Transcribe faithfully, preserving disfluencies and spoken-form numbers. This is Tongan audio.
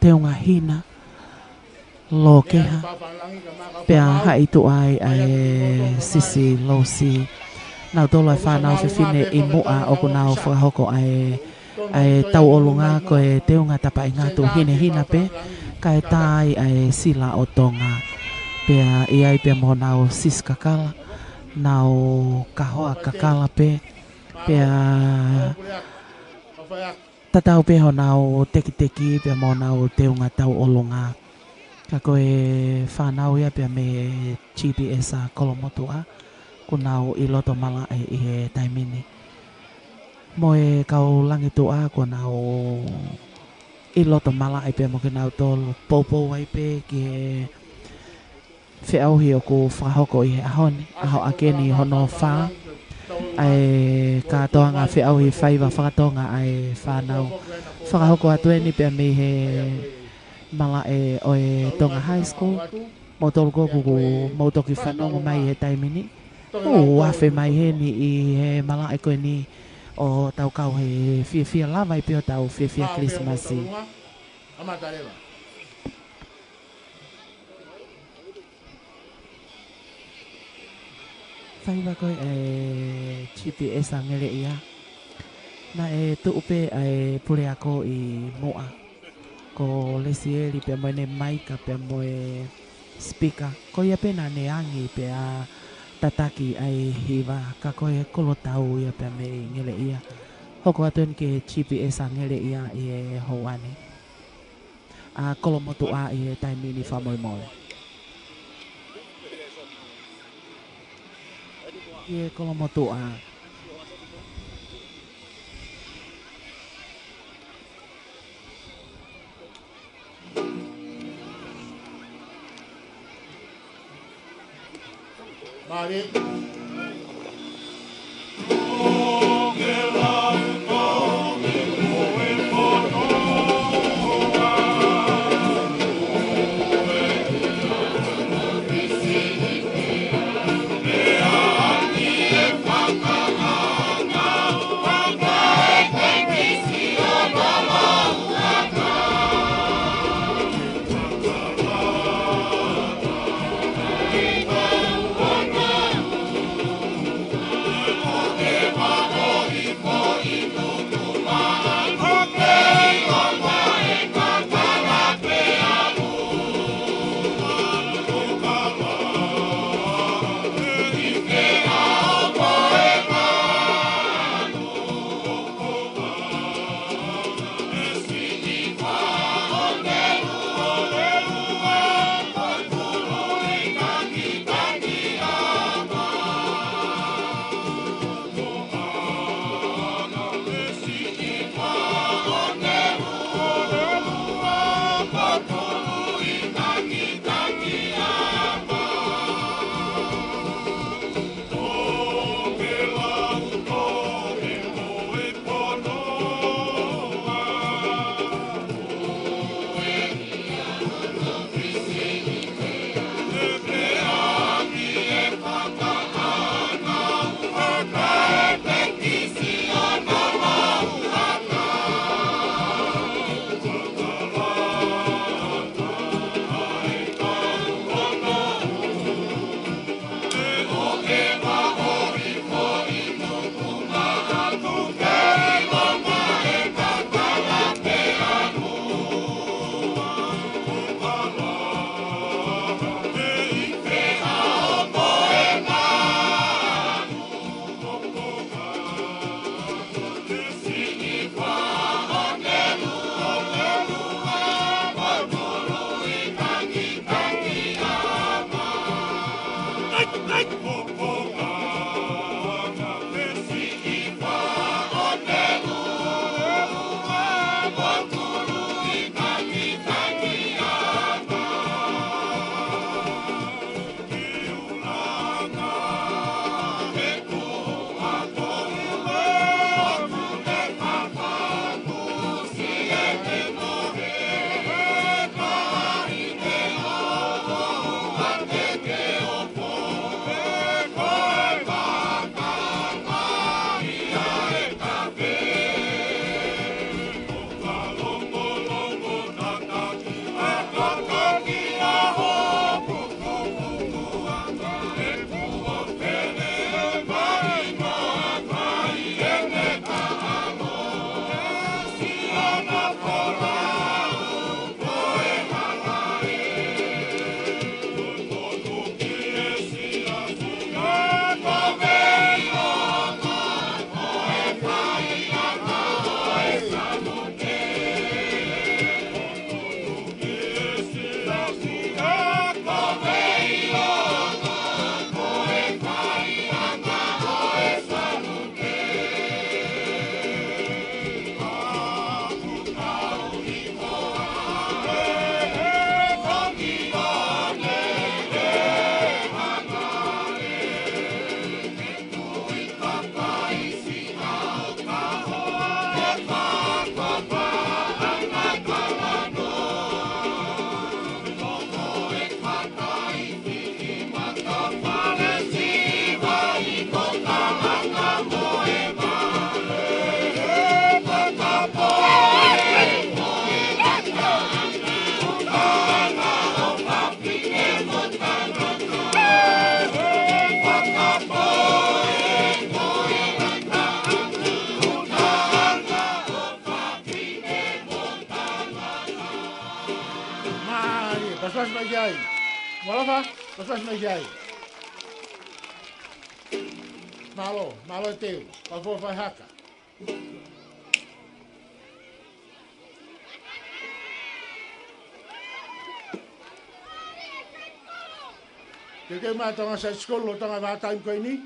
teunga hina, lōkeha, pea haʻi tuʻa ai ʻa e Sisi Lousi. Nautolu ʻa e fānau fefine ʻi muʻa ʻoku nau fakahoko ʻa e, ʻa e tauʻolunga ko e teunga tapaʻinga tuʻuhinehina pē, kae tā ai ʻa e sila ʻo Tonga. Pea ʻi ai pea mo honau sisi kakala, nau kahoa kakala pē, pea tatau pē honau tekiteki pea mo honau teunga tauʻolunga. Ka ko e fānau ia pea mei he G P S ʻa Kolomotuʻa, kuo nau ʻi loto malaʻe ʻi he taimi ni. Mo e kau Langituʻa kuo nau ʻi loto malaʻe pea mo kinautolu, poupou ai pē ki he feʻauhi ʻoku fakahoko ʻi he ʻaho ni, ʻaho ʻakeni hono fā, ʻa e kātoanga feʻauhi faiva fakatonga ʻa e fānau. Fakahoko atu eni pea mei he malaʻe ʻo e Tonga High School, moutolu ko ē ʻoku mou toki fanongo mai he taimi ni. Mou afe mai heni ʻi he malaʻe ko eni ʻo tau kau he fiefia lava ai pē ʻo tau fiefia Kilisimasi. Faiva ko ē ʻa e G P S ʻa Ngeleʻia. Naʻe tuʻu pē ʻa e puleako ʻi muʻa, ko Lesieli pea mo ʻene maika pea mo e sipika. Ko ia pē naʻa ne angi pea tataki ʻa e hiva, ka ko e kolotau ia pea mei Ngeleʻia. Hoko atu eni ki he G P S ʻa Ngeleʻia ʻi he houa ni. ʻA Kolomotuʻa ʻi he taimi ni, fakamolemole. ʻI he Kolomotuʻa. Fasi mai ki ai. Malofa, fasi mai ki ai. Mālō, mālō e teu. Pafo fai haka. Ke ke mai Tonga Side School, ʻo Tonga vakai taimi ko eni.